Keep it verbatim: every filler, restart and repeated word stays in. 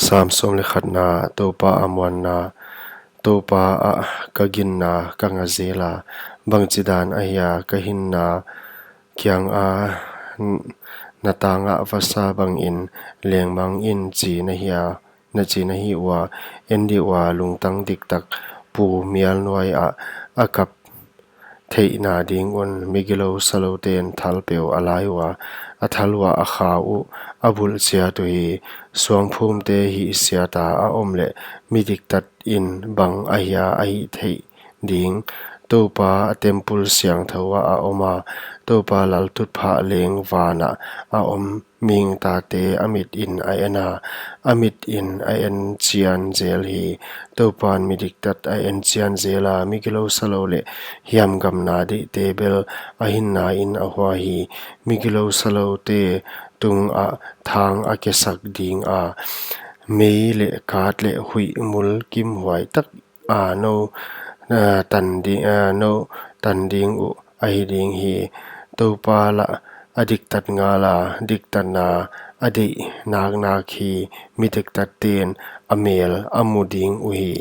Sam sawm leh khatna. Toupa a muanna. Toupa ah ka ginna ka nga jela, bangchidan ahia ka hinna kianga na tangah vasa bangin lengmang in chi na hia, na chi na hi ua, en dih ua, lungtang diktak pu mial nuai ah a kap theihna ding un. Migilou salouten thalpeu a lai ua, a thal ua a kha uh a bulh chiat uhi. Suangphumte hihsiata a om leh mi diktat in bang ahia a hih theih ding? Toupa a temple siangthou ah a om a, Toupa laltutphah leng vanah a om. Mihing tate a mit in a en a, a mit in a en chian jel hi. Toupan mi diktat a en chian jela, migilou salou leh hiamgamna deihte bel a hinna in a hua hi. Migilou saloute tungah thang a kesak dinga, mei leh kat leh huih mul kimhuai tak a nou, a, tan di-, a, nou tan ding uh ahi ding hi. Toupa lah a diktat ngala, diktatna a deih naknak hi. Mi diktatten a mel a mu ding uhi.